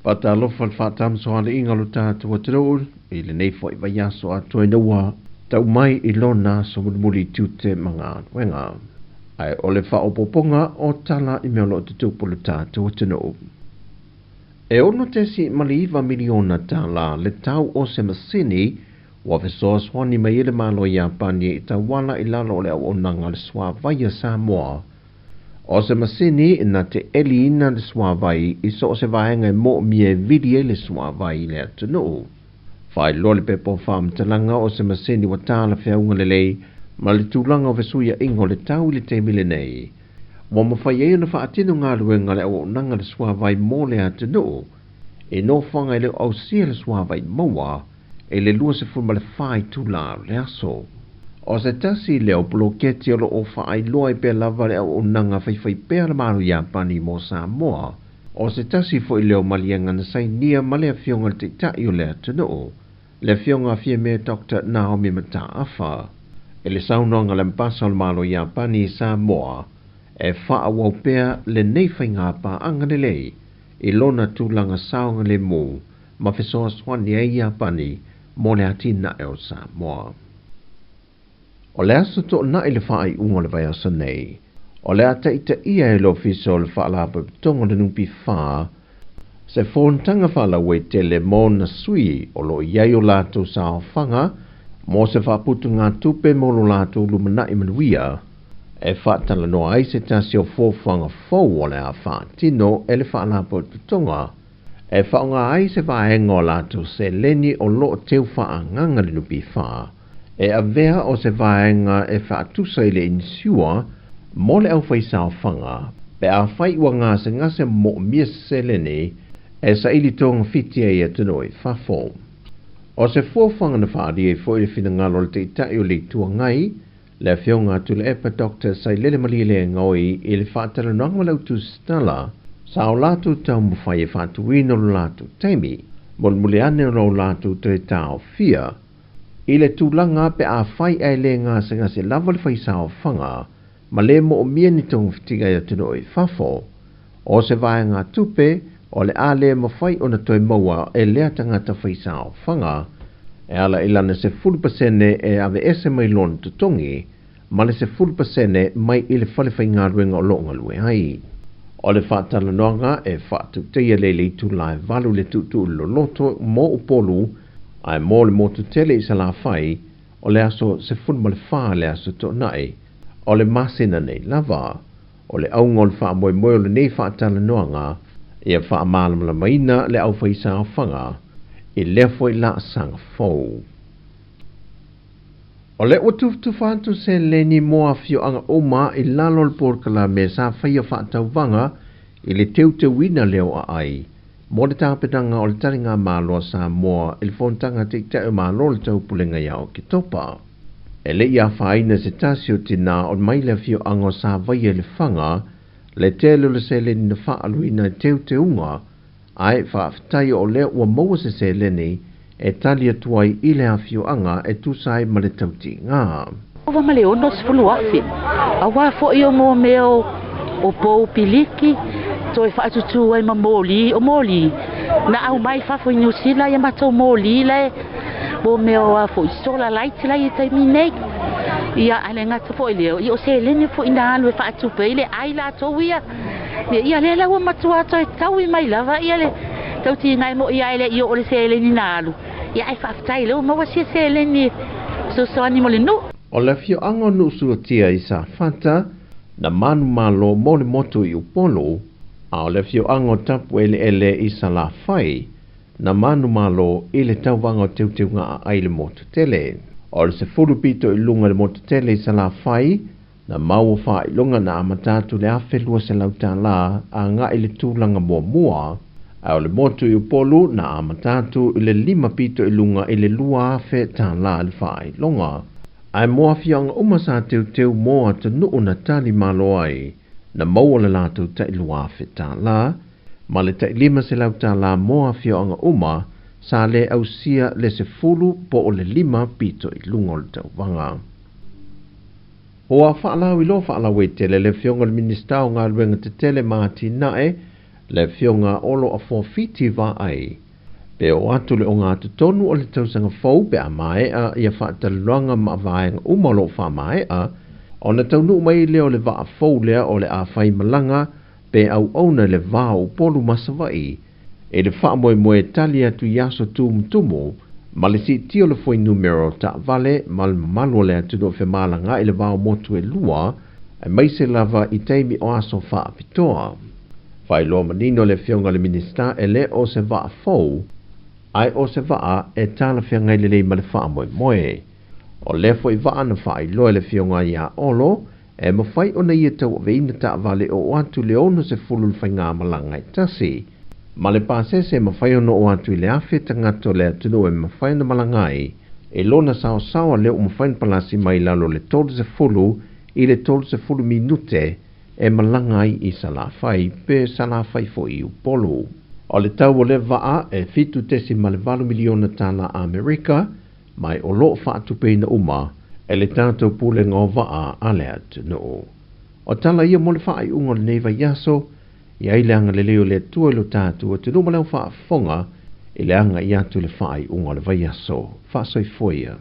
Faatalofa le faatamasoaliiga o lo tatou atunuu i lenei foi vaiaso atoa ina ua tau mai i lona aso mulimuli i tiute ma galuega. Ae o le faaopoopoga o tala i mea o lo o tutupu i lo tatou atunuu. E $6.9 miliona tala le tau o se masini ua fesoasoani mai ai le Malo o Iapani i tauala i lalo o le auaunaga a le Suavai a Samoa. O se masini na te eliina le suavai i so o se vaega e moomia e vili ai le suavai i le atunuu. Faailoa le pepa o faamatalaga o se masini ua talafeauga lelei ma le tulaga o fesuiaiga o le tau i le taimi lenei. Ua mafai ai ona faatino galuega a le auaunaga a le suavai mo le atunuu i nofoaga e le o ausia le suavai maua i le 24 itula o le aso. O se tasi lea o poloketi o lo o faailoa ai pea lava le auaunaga faifaipea a le Malo Iapani mo Samoa. O se tasi foi lea o maliega na sainia ma le Afioga i le Taitai o le atunuu, le Afioga a Fiame Doctor Naomi Mataafa. I le saunoaga a le Ambasa o le Malo Iapani i Samoa, e faaauau pea lenei faiga paaga lelei i lona tulaga saogalemu ma fesoasoani ai Iapani mo le atinae o Samoa. O le aso toonai le faaiuga o le vaiaso nei, o le a taitaia e le Ofisa o le Faalapotopotoga o le NPF se fonotaga faalauaitele mo ona sui o lo o i ai o latou saofaga mo se faaputugatupe mo lo latou lumanai manuia, e faatalanoa ai se tasi o fuafuaga fou o le a faatino e le Faalapotopotoga e faaaoga ai se vaega o latou seleni o lo o teu faaagaga le NPF e avea o se vaega e faatusa i le inisiua mo le aufaisaofaga pe afai ua gasegase moomia se seleni e saili togafiti ai i atunuu i fafo. O se fuafuaga na faaalia ai foi le finagalo o le Taitai o le Itu Agai, le Afioga a Tuilaepa Doctor Sailele Malielegaoi i le faatalanoaga ma le autusitala, sa o latou taumafai e faatuina lo latou taimi, mulimuli ane o lo latou toe taofia i le tulaga pe afai ae le gasegase lava le faisaofaga ma le moomia ni togafitiga i atunuu i fafo, o se vaegatupe o le a le mafai ona toe maua e lea tagata faisaofaga e ala i lana 10% e aveese mai lona totogi ma le 10% mai i le fale faigaluega o lo o galue ai. O le faatalanoaga e faatutaia lea i le itula e 8 le tuutuu loloto mo Upolu ae mo le motu tele i Salafai o le aso 14 le aso toonai o le masina nei lava. O le auga o le faamoemoe o lenei faatalanoaga ia faamalamalamaina le aufaisaofaga i lea foi laasaga fou. O lea ua tufatufa atu seleni mo afioaga uma i lalo o le polokalame sa faia faatauvaga i le teuteuina lea o aai mo le tapenaga o le taligamalo a Samoa i le Fonotaga Taitai o Malo o le Taupulega ia Oketopa. E le i afaina se tasi o tinā o mai le afioaga o Savaia i Lefaga le tele o le seleni na faaaluina i teuteuga, ae faafetai o lea ua maua se seleni e tali atu ai i le afioaga e tusa ai ma le tautiga. Ova ma le 60,000, auā foi o mō mea o pou piliki, toe faatutū ai ma moli, o moli na aumai fafo i Niu Sila ia matou moli lae mō mea o a foi solar light la i taimi nei. Ia ae le gata foi lea, ia o seleni foi na alu e faatupe ai le ai latou ia. Ia lea la ua matua toe taui mai lava ia le tautiga e moi ae le i oo le seleni na alu. Ia ae faafetai lea ua maua sia seleni e fesoasoani mo le nuu. O le afioaga o Nuusuatia i Safata na manumalo mo le motu i Upolu, a o le afioaga o Tapueleele i Salafai na manumalo i le tauvaga o teuteuga aai i le motu tele. O le 10 pito i luga i le motu tele i Salafai na maua faailoga na amata atu i le $1,200 agai i le tulaga muamua, ae o le motu i Upolu na amata atu i le 5 pito i luga i le $2,000 le faailoga. Ae mo afioaga uma sa teuteu mo atunuu na tali malo ai, na maua le latou tai $2,000 ma le tai $500 mo afioaga uma sa le ausia le 10 po o le 5 pito i luga o le tauvaga. Ua faalauiloa faalauaitele le Afioga i le Minisita o Galuega Tetele ma Atinae, Le Afioga Olo Afuafiti Vaai. Pe oo atu le ogatotonu o le tausaga fou pe a maea ia faatalanoaga ma vaega uma o lo o faamaea, ona taunuu mai lea o le vaa fou lea o le a faimalaga pe auauna i le va o Upolu ma Savaii i le faamoemoe e tali atu i aso tumutumu ma le siitia o le fuainumera o taavale ma le mamalu o le atunuu e femalagaai i le va o motu e lua, aemaise lava i taimi o aso faapitoa. Faailoa manino le Afioga i le Minisita e le o se vaa fou, ae o se vaa e talafeagai lelei ma le faamoemoe. O lea foi vaa na faailoa e le Afioga ia Olo, e mafai ona ia tauaveina taavale e oo atu i le 60 le faigamalaga e tasi. Ma le pasese e mafai ona oo atu i le 1,000 tagata o le atunuu e mafai ona malaga ai, i lona saosaoa lea ua mafai ona palasi mai i lalo o le 30 i le 30 minute e malaga ai i Salafai pe Salafai foi i Upolu. O le tau o lea vaa e $7.8 miliona tala Amerika, ma o lo o faatupeina uma e le tatou Pulega o Vaa a le atunuu. O tala ia mo le faaiuga o lenei vaiaso, i ai le agalelei o le Atua i lo tatou atunuu ma le au faafofoga i le agai atu i le faaiuga o le vaiaso. Faasoifua ia.